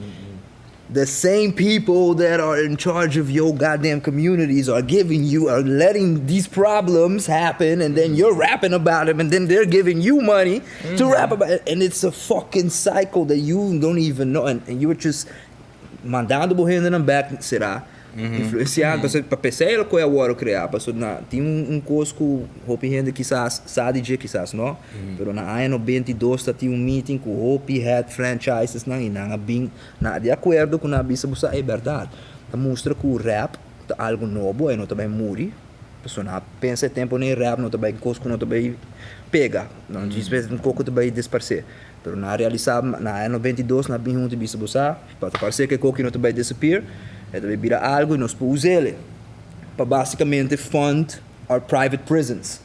the same people that are in charge of your goddamn communities are giving you are letting these problems happen and then you're rapping about them and then they're giving you money to rap about it and it's a fucking cycle that you don't even know and you were just mandando bo hendenan bek será influenciado pasobra pa p'esei el koe a wòrdu kreá pasobra na tin un un kos ku hopi hende kisas sa di dje kisas no pero na aña 92 ta tin un meeting ku hopi head franchisesnan i nan a bin na di akuerdo ku nan a bisa bo sa e bèrdat ta mustra ku rap ta algu nobo e no ta bai muri pasobra nan a pensa e tempu nei rap no ta bai kos ku no ta bai pega nan djis bes un koko ta bai disparsé pero nan a realisá na aña 92 nan a bin huntu i bisa bo sa pa ta parsé ku e koki no ta bai disappear e ta bai bira algu i nos por us'el pa basikamente fund our private prisons.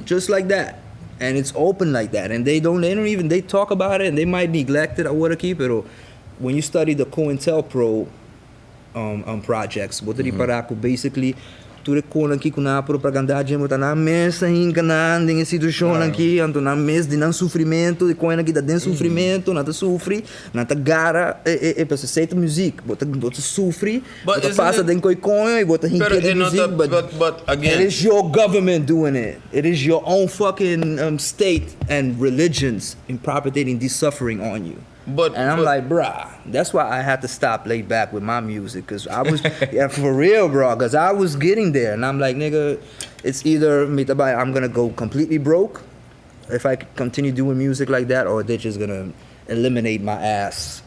Just like that. And it's open like that. And they don't, they don't even, they talk about it and they might neglect it awor aki, pero when you study the COINTELPRO um, um, projects, bo ta ripará ku basically Tur e konan ki ku nan a propagandá dje ta nan mes ta hinka nan den e situashonnan ki, anto nan mes di nan sufrimentu, e konan ki ta den sufrimentu, nan ta sufri, nan ta gara e e pasobra esei ta muzik, bo ta bo ta sufri, bo ta pasa den koi koño i bo ta hinka den muzik, but it is your government doing it, it is your own fucking state and religions impropertating this suffering on you. But And I'm but like, bruh, that's why I had to stop laid back with my music, cause I was, yeah, for real, bro, cause I was getting there, and I'm like, nigga, it's either mi ta bai, I'm gonna go completely broke if I continue doing music like that, or they're just gonna eliminate my ass,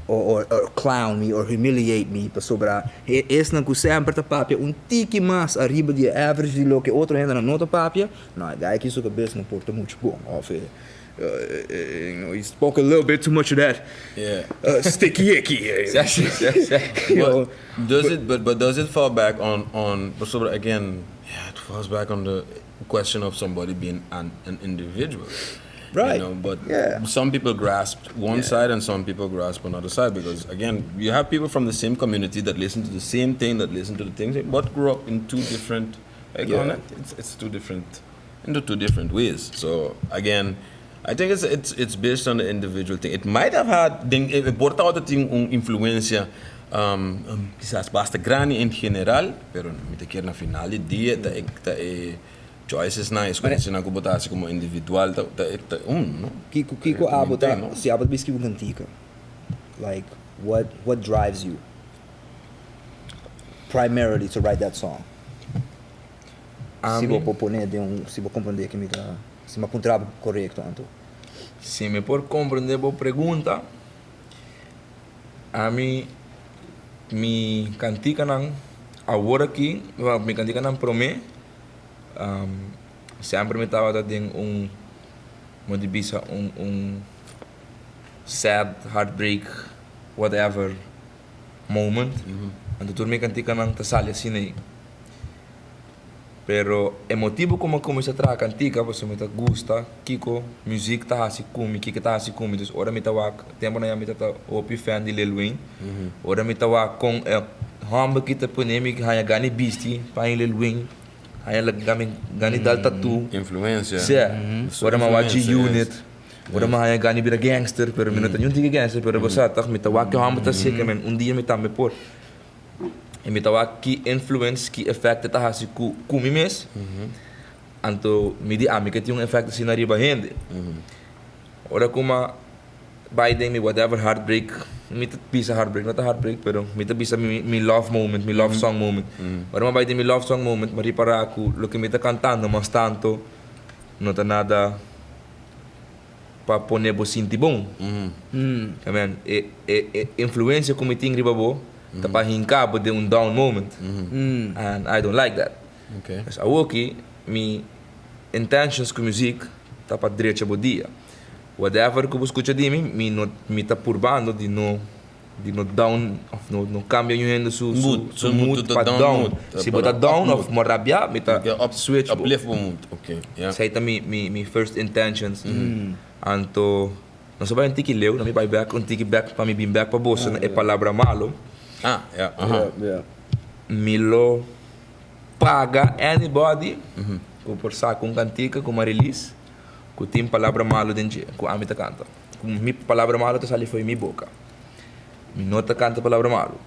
or, or, or clown me, or humiliate me, pasobra e esnan ku semper ta papia un tiki mas ariba di e average di loke otro hendenan no ta papia, no, e guy aki su kabes no por ta muchu bon, of e. You know, he spoke a little bit too much of that Yeah. sticky icky. But does it but but does it fall back on on pasobra again yeah it falls back on the question of somebody being an an individual. Right. You know, but Yeah. some people grasp one Yeah. side and some people grasp another side because again you have people from the same community that listen to the same thing that listen to the things but grew up in two different like, Yeah. it's it's two different into two different ways. So again, I think it's it's it's based on the individual thing. It might have had den e por tabata tin un influencia um kisas basta grandi en general, pero mi ta kier na final di dia ta e ta e choices nan, e escogencianan cu bo ta haci como individual ta ta ta un, no? Kiko kiko abo ta si abo ta bisti un cantica like what what drives you primarily to write that song? Si bo por pone den un, si bo comprende ke mi ta, si mi a puntra bo korekto anto. Si mi por comprende bo pregunta, ami mi kantikanan awor aki, well mi kantikanan prome, semper mi tabata den un, mo di bisa un un sad, heartbreak, whatever moment, anto tur mi kantikanan ta sali asina ei. Pero e motibu ku mi a kuminsá traha kantika pasobra mi ta gusta kiko muzik ta hasi ku mi, kiko ta hasi ku mi. Dus ora mi ta wak, tempunan ya mi ta ta hopi fan di Lil Wayne, ora mi ta wak kon e hòmber ki ta pone mi haña gana di bisti pa haña Lil Wayne, haña gana di dal tatú. Influencia. Sea, ora mi a wak G-Unit, ora mi a haña gana di bira gangster, pero mi no ta niun tiki gangster, pero bo sa tòg mi ta wak ke hòmber ta hasi, un dia mi tambe por. I mi ta wak ki influence, ki effect e ta hasi ku ku mi mes. Anto mi di ami ke tin un effect asina riba hende. Ora ku mi bai den mi whatever heartbreak, mi ta bisa heartbreak, no ta heartbreak, pero mi ta bisa mi mi love moment, mi love song moment. Ora mi bai den mi love song moment mi ripara ku loke mi ta kantando mas tanto no ta nada. pa pone bo sinti bon. Amen. E e e influencia ku mi tin riba bo ta pa hinka bo den un down moment. And I don't like that. Okay. Dus awoki mi intentions ku muziek ta pa drecha bo dia. Whatever ku bo skucha di mi, mi no mi ta purbando di no di no down of no no cambia niun hende su su Mood, su su mood mood ta pa down down. mood. Si bo ta Up down mood. of mo rabia mi ta Okay, up, switch bo. uplift bo mood. Okay, yeah. Esei ta mi mi mi first intentions. Anto nos a bai un tiki leu, nos a bai bek un tiki bek pa mi bin bek pa boso na e palabra malo. Ah, yeah, aha. Yeah, yeah. Mi lo paga anybody ku por saka un kantika ku mi a release ku tin palabra malo den dje ku ami ta kanta. Ku mi palabra malo ta sali fo'i mi boka. Mi no ta kanta palabra malo.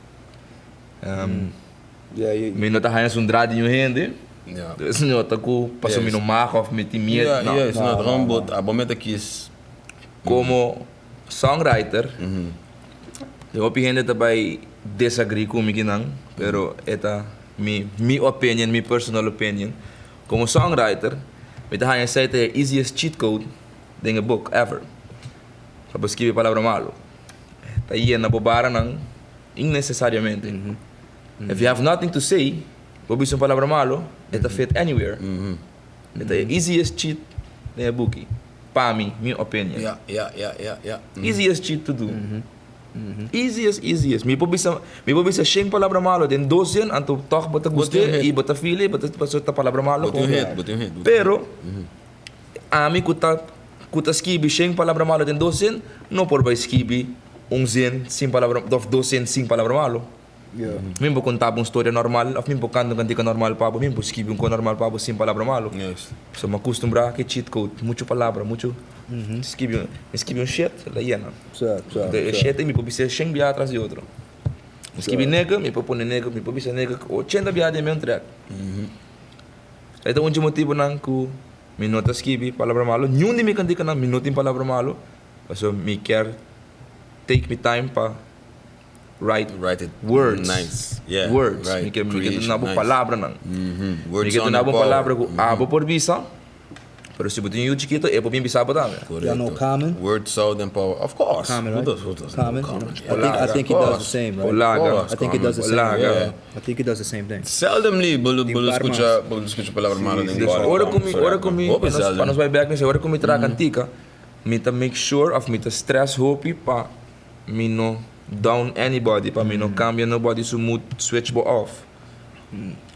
Mi no ta haña zundra di niun hende. Dus mi no ta ku pasobra mi no mag òf mi tin miedu. No. Yes, no, gewoon bo abo mester kies. Komo songwriter, e hopi hende ta bai desagrí ku mi kinan, pero e ta mi mi opinion, mi personal opinion. Komo songwriter, mi ta haña esei ta e easiest cheat code den e book ever. Pa bo skibi palabra malo. Ta yena bo baranan innecesariamente. If you have nothing to say, bo bisa un palabra malo, e ta fit anywhere. E ta e easiest cheat den e buki, pa mi, mi opinion. Ja, ja, ja, ja, ja. Easiest cheat to do. Easiest, easiest. Mi por bisa, mi por bisa shen palabra malo den dos zin, anto tog bo ta gust'é i bo ta feel e, bo ta, pasobra ta palabra malo. Bo tin un hit, bo tin un hit. Pero, Ami ku ta ku ta skibi shen palabra malo den dos zin, no por bai skibi un zin sin palabra òf dos zin sin palabra malo. Mi por konta bo un storia normal òf mi por kanta un kantika normal pa bo, mi por skibi un kos normal pa bo sin palabra malu. So mi a kustumbrá ku e cheat code, muchu palabra, muchu skibi un, mi skibi un shit, el a yena. Anto e shit ei mi por bisa shen biaha tras di otro. Mi skibi nigga, mi por pone nigga, mi por bisa nigga ochenta biaha den mi un track. E ta un dje motibunan ku mi no ta skibi palabra malu, niun di mi kantikanan mi no tin palabra malu, pasobra mi kier take mi time pa write Write it words. nice. Yeah, Words. right. Mi ke mi ke Creation, duna bo nice. palabranan. Words Mi ke on duna the bo power. palabra ku abo por bisa, pero si bo tin yu chikito e por bin bisa bo tambe. Y'all know Correcto. Common? Words sound and power. Of course. Common, Who right? does, who doesn't know Common, you Common? know? Yeah. I think I think he Of does the course. same, right? Olaga. I think he does the same. Olaga. Yeah. I think he does the same thing. Seldomly bo Tin bo par skucha bo skucha palabra malo den Dus Common. ora ku mi, ora ku mi, Hopi pa nos, pa seldom. nos bai bek n'esei, ora ku mi traha kantika, mi ta make sure of mi ta stress hopi pa Mi no down anybody pa mi no cambia nobody su mood switch bo off.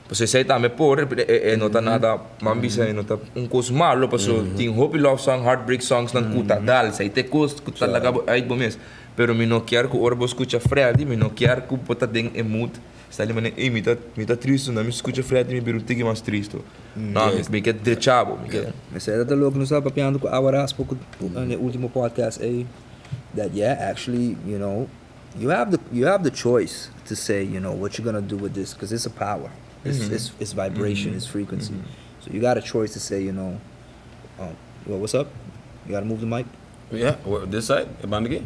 Pasobra esey tambe por e no ta nada man bisa e no ta un cos malo pasobra tin hopi love song heartbreak songs nan cu ta dal esey ta e cos cu ta laga bo uit bo mes pero mi no kier cu ora bo scucha Freddy mi no kier cu bo ta den e mood sta di manera ey mi ta mi ta tristo na mi scucha Freddy mi bira un tiki mas tristo no mi kier drecha bo mi kier. Esey ta loke nos tabata papiando cu Awa Raspo cu den e ultimo podcast ey. That yeah actually you know you have the you have the choice to say you know what you gonna do with this cause it's a power it's it's it's vibration it's frequency so you got a choice to say you know um well what's up you gotta move the mic Yeah, this side, e banda aki?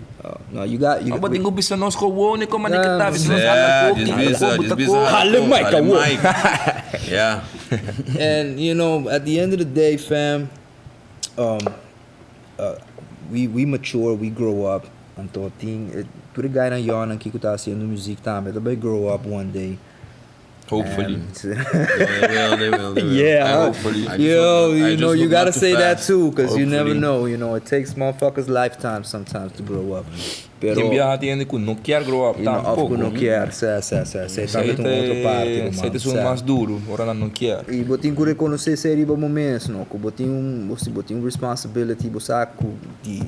No, you got you Abo tin ku bisa nos gewoon e kon manera ke ta bisa nos Yeah, hala ko, just kita bisa, ko, just buta bisa ko. hala Hala ko, mic, hala awo. mic. Yeah. And you know, at the end of the day, fam, um, We we mature, we grow up, anto tin e tur e guynan yonan ki ku ta hasiendo muziek tambe ta bay grow up one day. Hopefully. They will, they will, they will. Yeah, I hopefully. I just Yo, hope not- I you just know, you hope not gotta too say that fast. too, cause you never Hopefully. know, you know, it takes motherfuckers lifetime sometimes to grow up. Pero, Tin biaha tin hende ku no kier grow up you know, of tampoco. ku no kier, sa, sa, sa, sa, tambe ta un otro parti, ruman, Esei ta esun sa. mas duru, ora nan no kier. I bo tin ku rekonosé esei riba bo mes, no, ku bo tin un, bo si bo tin un responsibility, bo sa ku di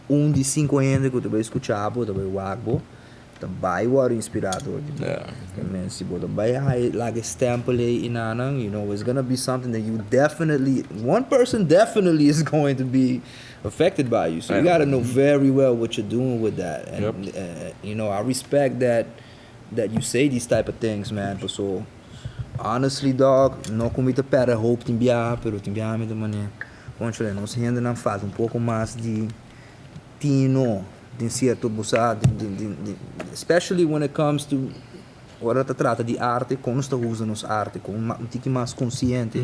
un di sinku hende ku ta bai skucha bo, ta bai wak bo, ta bai wòrdu inspirá dor di bo. Te men si bo ta bai haña laga e stempel ei inanan, you know, it's gonna be something that you definitely, one person definitely is going to be affected by you. So you gotta know very well what you're doing with that. And you know, I respect that that you say these type of things, man. Paso honestly dog, no ku mi ta pèrdè hoop tin biaha, pero tin biaha mi ta manera, kònchale, nos hendenan falta un poko mas di tino den cierto bo sa den den den especially when it comes to ora ta trata di arte con nos ta usa nos arte con un tiki mas consciente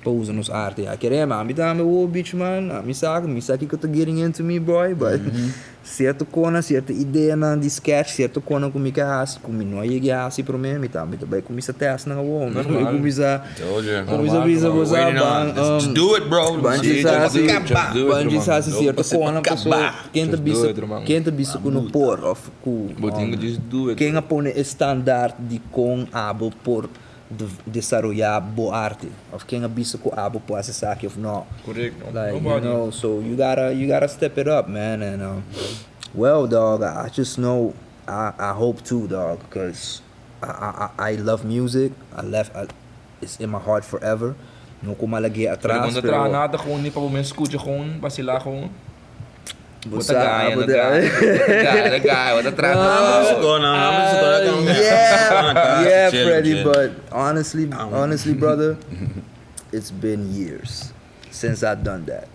pa usa nos arte a kere ma ami tambe wo bitch man ami sa mi sa kico ta getting into me boy but cierto conan cierto ideanan di sketch cierto conan cu mi ke haci cu mi no a yega haci prome mi tambe ta bay cuminsa test nan awor mi ta cuminsa cuminsa bisa bo sa ban Just do it bro ban Sí, djis just do haci it, just do it, ban djis ruman. haci cierto conan paso ken ta bisa ken ta bisa cu no por of cu Bo tin cu just do it. ken a pone e standaard di con abo por desaroya bo arte of ken a bisa cu abo por haci esaki of no. Correcto. Like, you Nobody. know, so you gotta, you gotta step it up, man. And um, well, dog, I just know, I, I hope too, dog, because I, I, I love music. I left, I, it's in my heart forever. No cu malag'é Pero atras, bo no pero traha nada gewoon ni pa bo mes scucha gewoon, basila gewoon. Bo Bo ta sa, gaya, bo no ta- gaya. Bo ta gaya, no gaya, bo ta traha. Yeah, yeah, Freddy, but honestly, honestly, brother, it's been years since I've done that.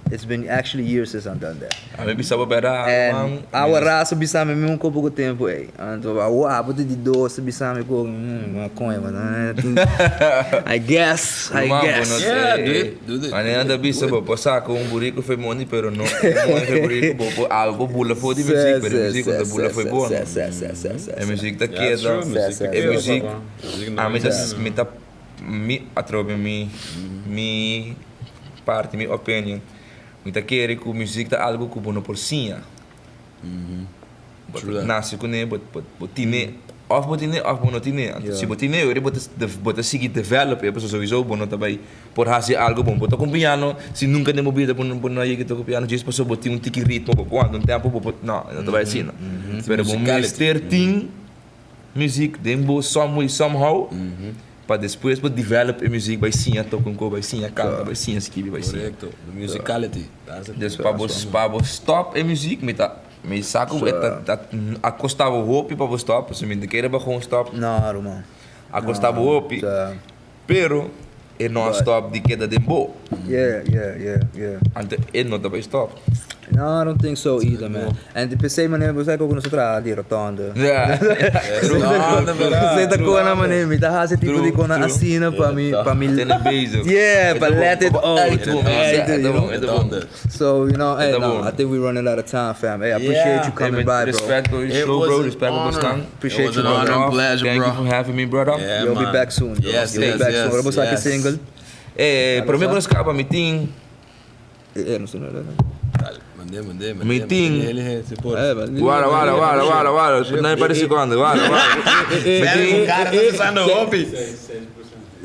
It's been actually years since I've done that. A mi bisa bo bera, And man. awa raso bisa mi mi un poco tempo ei. Anto awa abo di dos bisa mi ko maconha, man. I guess, I Ruman, bo guess. no Yeah, sé. do it, do it. Manera ta bisa bo por saca un burico foi mondi, pero no mondi foi burico, bo por algo bula for di music, pero e music no ta bula foi bo. E music ta keda, e music, ami ta, mi ta, mi atrobe mi, mi parti, mi opinion, mi ta kere cu music ta algo cu bo no por siña. Bo ta nace cune, bo bo tine, of bo tine of bo no tine. Anto si bo tine ora bo ta bo ta sigui develop e pasobra souiso bo no ta bay por haci algo bon. Bo toca un piano, si nunca den bo bida bo no bo no a yega toca piano djis pasobra bo tin un tiki ritmo bo por wanta un tempo bo por, no, no ta bay asina. Pero bo mester tin. muziek den bo some way somehow pa despues bo develop e muziek bai siña toka un ko bai siña kanta bai siña skibi bai siña. Korekto, the musicality. That's it. Dus pa bo pa bo stop e muziek mi ta mi sa ku e ta ta a kosta bo hopi pa bo stop pasobra mi no kere pa gewoon stop. No ruman. A kosta bo hopi pero e no a stop di keda den bo. Yeah yeah yeah yeah. Anto e no ta bai stop. No, I don't think so either man. En di pesey manera bo sa ku nos ta traha di rotonde. Yeah. True. Pesey ta kona manera mi ta hasi tipo di kona asina pa mi pa mi Tene bezig. Yeah, pa let it out. E ta bon, e ta bon. So, you know, hey, E ta no, bon. I think we running out of time, fam. Hey, I appreciate you coming by, bro. Respect for your It show, was bro. an Respect for honor. Bostan. Appreciate It was you, an brother. honor and pleasure, Thank bro. you for having me, brother. Yeah, You'll be man. back soon, bro. Yes, You'll be yes, back yes, soon. Ora bo sa ki yes. single? Eh, prome ku nos kaba mi tin Eh, no sé, no, no, no. Dale, mandé, mandé, mandé. Mi tin. mandé, se por. Eh, man. Guarda, guarda, guarda, guarda, guarda. No me parece cuando, guarda, guarda. Mi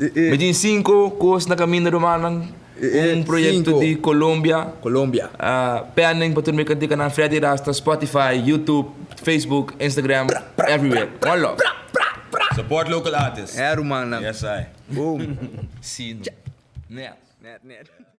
tin, mi tin cinco cos na caminda rumannan. Un proyecto Cinco. di Colombia. Colombia. Ah, pending pa tur mi canticanan Freddy Rasta, Spotify, YouTube, Facebook, Instagram, everywhere. One love. Support local artists. Eh, rumannan. Yes, I. Boom. Sino. Net. Net, net.